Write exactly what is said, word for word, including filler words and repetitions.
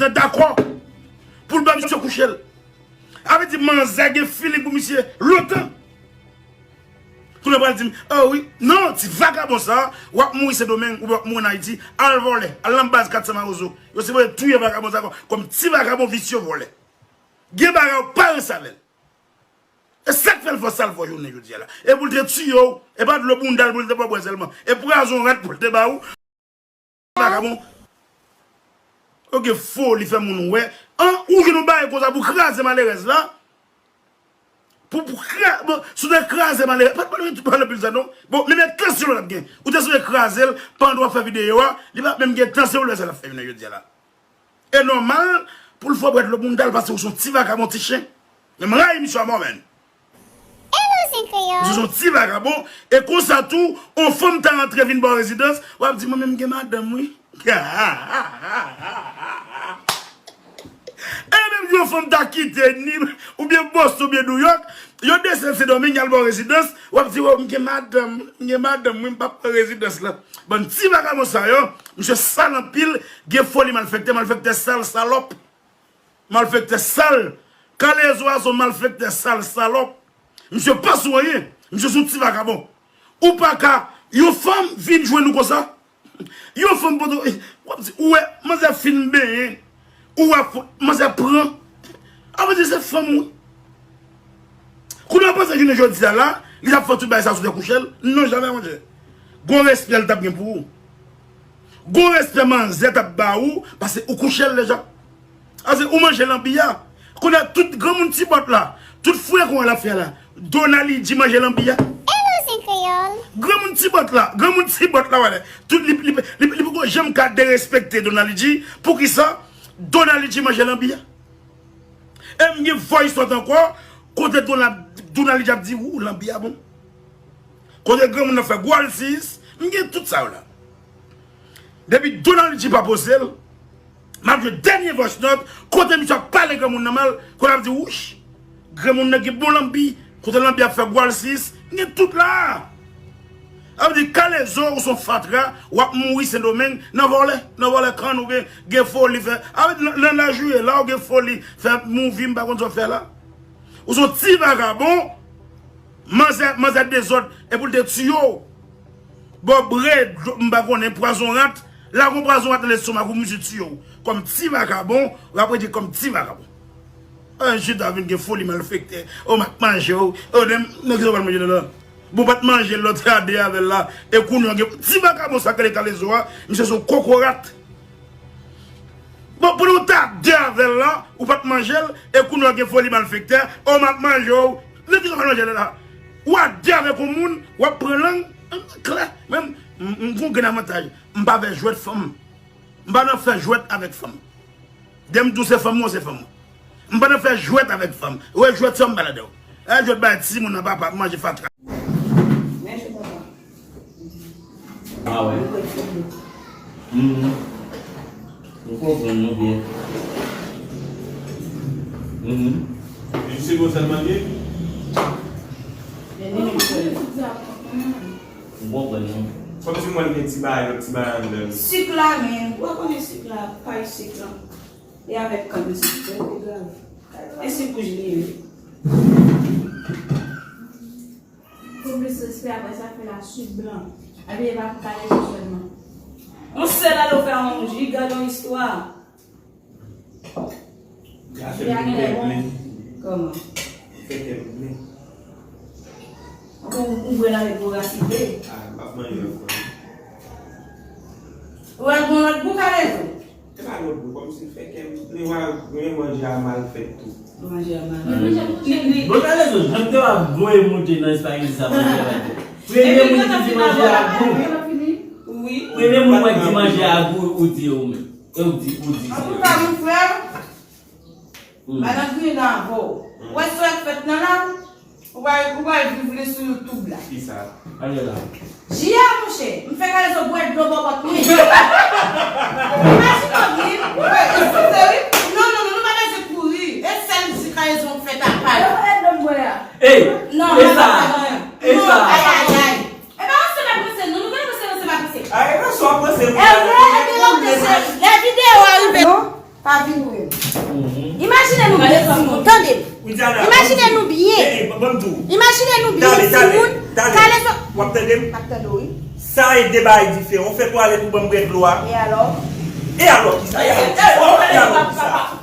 dakò pou l ba misye kouche l. A vle di manzè gen feeling pou misye lontan. Kounye a pral di m, oh wi, non, ti vagabon sa, w ap mouri Sendomeng, oubyen w ap mouri an Ayiti, al vòlè, al nan baz kat san Mawozo. Yo sipoze touye vagabon sa kòm, kòm ti vagabon visye vòlè. Gen bagay ou pa resavè l. E sa k fè l fè sa l fè jounen jodi a la. E pou l te tiye w, e pa dlo bounda l pou l te ba w bwè sèlman. E pwazon rat pou l te ba ou. Vagabon. Ou gen foli fè moun wè. An, ou jwenn yon bagay konsa pou kraze malerèz la. Pou, pou kra-, bon, si w te kraze malerèz, pa t pale tout pale anpil sa non. Bon, men men tansyon l ap gen. Ou te sipoze kraze l pandan w ap fè videyo a, li pa menm gen tansyon pou l fè sa l ap fè jounen jodi a la. E nòmal pou l fè w bwè dlo bounda l paske ou se yon ti vagabon ti chen. Men m rayi misye a mò, menn. Hello, Zen Kreyòl. Misye se yon ti vagabon. E konsa tou, yon fanm ta rantre vin ba w rezidans, w ap di, mwen menm m gen madanm, wi. E menm yon fanm ta kite Nip, oubyen Boston, oubyen New York, yo desann Sendomeng, y al ba w rezidans, w ap di, o, m gen madanm, m gen madanm, wi, m p ap pran rezidans lan. Bann ti vagabon sa yo, misye sal anpil, gen foli malfektè, malfektè sal, salòp. Malfektè sal. Kalezo a se yon malfektè sal, salòp. Misye pa sou anyen. Misye se yon ti vagabon. Ou pa ka, yon fanm vin jwenn ou konsa. Yon fanm poto, w ap di, ou wè, manzè fin benyen. Ou wè, manzè pran. A vle di se fanm ou. Kounye a panse jounen jodi a la, li t ap fè tout bagay sa sou tèt kouche l? Non, jamè, monchè. Gon respè l t ap gen pou ou. Gon respè manzè t ap ba ou, paske ou kouche l deja. Paske ou manje lanbi a. Kounye a tout granmoun ti bòt la, tout frekon l ap fè la, Donalidji manje lanbi a. Hello, Zen Kreyòl. Granmoun ti bòt la, granmoun ti bòt la, wè. Tout li, li, li, li poko janm ka derespekte Donalidji. Poukisa? Donalidji manje lanbi a. E m gen voice note ankò, kote Dona-, Donalidji ap di, ou, lanbi a bon. Kote granmoun nan fè gwal sis, m gen tout sa yo la. Depi Donalidji pa poze l, m ap jwe dènye voice note, kote misye ap pale granmoun nan mal, kote l ap di, wouch, granmoun nan gen bon lanbi, kote lanbi ap fè gwal sis, m gen tout la. A vle di, Kalezo, ou se yon fatra, w ap mouri Sendomeng, nan vòlè, nan vòlè kann oubyen gen foli fè. A vle di, nan, nan laj ou ye la, ou gen foli fè mouvi, m pa konn sa w fè la. Ou se yon ti vagabon, manzè, manzè dezòd, e pou l te tiye w. Ba w bwè dlo, m pa konnen, pwazon rat, lage yon pwazon rat nan lestomak ou, misye tiye w. Kòm ti vagabon, w ap rete kòm ti vagabon. Ansuit, a vin gen foli malfektè. O, m ap manje w. O, nèg, nèg sa pral manje l la. Bon, w pa t manje l lòt a de avè l la. E kounye a gen ti vagabon sa k rele Kalezo a, misye se yon kokorat. Bon, pandan w ta de avè l la, ou pa t manje l, e kounye a gen foli malfektè. O, m ap manje w. Nèg ki sa pral manje l la. Ou a de avèk yon moun, w ap pran lang. Klè. Men, m, m, m gon grenn avantaj. M pa fè jwèt fanm. M pa nan fè jwèt avèk fanm. Dè m di w se fanm mwen, se fanm mwen. M pa nan fè jwèt avèk fanm. Wè jwèt sa m pa ladan w. Wè jwèt bay timoun nan papa ap manje fatra. Mèsi papa. Ah wè. Mhm. M konprann nou byen. Mhm. Jis se konsa l mande? Men nou konprann. M konprann nou. Kòmsi mwen gen ti bagay, lòt ti bagay anndan l. Sik la, men, ou pa konnen sik la, pay sik la. E avèk kann sik, se pi grav. E sik wouj li ye. Pou plis respè, apre sa, fè la sik blan. Epi, e pa pou Kalezo sèlman. Yon sèl ale w fè yon ji, gade yon istwa. Li a genlè bon. Kòman? Fè kè m plen. Ou, ou bwè l avèk vorasite. Ah, m ap manje ankò. Ou al gon lòt bou, Kalezo? Se pa lòt bou, kòmsi l fè kè m plen, wè, manje a mal fèt tou. Manje a mal fèt. Bon, Kalezo, jan m te w ap voye monte nan espageti sa, manje a mal fèt. Premye moun ki di manje a gou. Wi. Premye moun mwen di manje a gou, ou di ou menm. E ou di, ou di se. Antouka, mon frè, hmm, madan griyen nan avè w. Hmm. Ou wè sa k fèt nan la? Ou pral, ou pral viv li sou YouTube la. Kisa? Ale la. Ji a, monchè, m fè Kalezo bwè dlo bò pòt mwen. Imajine w, wi. Wi, eskize, wi. Non, non, non, nou pa bezwen kouri. E sèl ji Kalezo fè ta pale. Yo, e dlo m bwè a. Ey, non, e sa, e sa. Ay, ay, ay. E pa ranse m ap ranse, non, nou pa ranse, ranse m ap ranse. Ay, e pa sou ap ranse, e vre, e vre, lè videyo a rive. Non. Ap vin pou yo. Imajine nou byen, timoun. Tande m. Imajine nou byen. Imajine nou byen, timoun. Kale sou. W ap tande m? M ap tande w, wi. Sa e de bagay diferan. Ou fè twalèt ou ban m bwè dlo a. E alò? E alò ki sa? E alò ki sa?